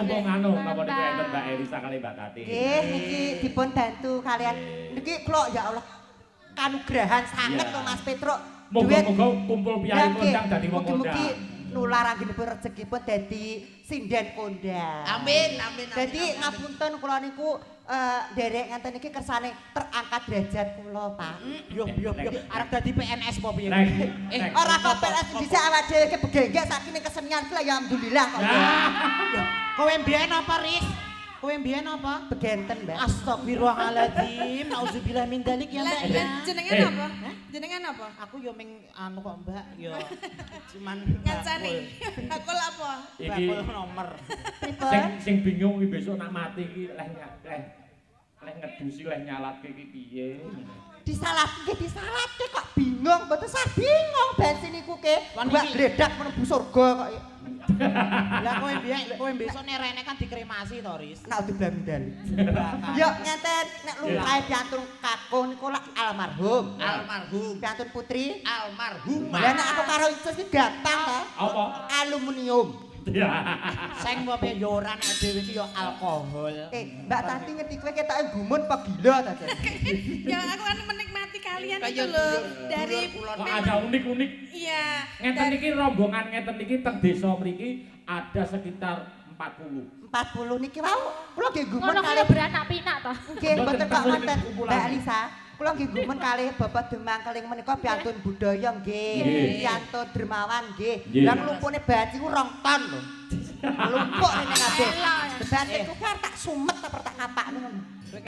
Mumpung anu napa niku enten Mbak Elisa kali Mbak Tati. Nggih, niki dipun bantu kalian. Niki kula ya Allah kanugrahan sanget to Mas Petruk. Muga-muga kumpul piyayi kondang dadi wong kondang. Mugi-mugi nular anggenipun rezekipun dadi sinden kondang. Amin, amin, amin. Dadi amin. Ngapunten kula niku nderek ngenten iki kersane terangkat derajat kula, Pak. Yo yo yo, arep dadi PNS apa piye? Nek, Eh, nek. Ora kok PNS dhisik awak dhewe iki begenggek saiki ning kesenian ki lah ya alhamdulillah kok. Nah. Kowe mbiyen apa, Riz? Kowe mbiyen apa? Begenten, Mbak. Astagfirullahaladzim, nauzubillah min dzalik ya, Lah, Mbak. lah, Ya. jenengan Eh. apa? Jenengan apa? Aku yo ming anu kok, Mbak, yo cuman Ngancani. Bakul apa? Iki bakul nomor. Pripun? Sing sing bingung iki besok nak mati iki leh leh ngedusi leh nyalatke iki piye. Disalatke, disalatke kok bingung, mboten sah bingung bensin iku ke. Wan Mbak iki- gledak mlebu surga kok. Lah kowe mbiyen, kowe besok nek rene kan dikremasi to, Riz. Naudzubillah min dzalik. Bakal. Yo ngeten nek lumrahe piantun kakung niku lak almarhum. Almarhum. Piantun putri. Almarhumah. Lah nek aku karo Icus iki gampang ta. Apa? Aluminium. Ya. Seng apa piye yo ora nek dhewe iki yo alkohol. Eh, Mbak Tati ngerti kowe ketoke gumun apa gila ta, Jan? Ya aku kan menikmati kalian Kayak itu loh dulur- dari dulur kulon. Kok ada unik-unik. Iya. Ngeten iki rombongan ngeten iki teng desa mriki ada sekitar 40. 40 niki wau kula nggih gumun Ngono kuwi kalih beranak pinak to. nggih mboten kok Mboten ngoten kumpulan. Mbak Elisa. Kula nggih gumun kalih Bapak Demang Keling menika piantun budaya nggih, piantun dermawan nggih. Nggih. Lah nglumpukne baci ku 2 ton lho. Nglumpuk rene kabeh. Elok ya. Bebat iku kan tak sumet apa tak ngapakne ngono.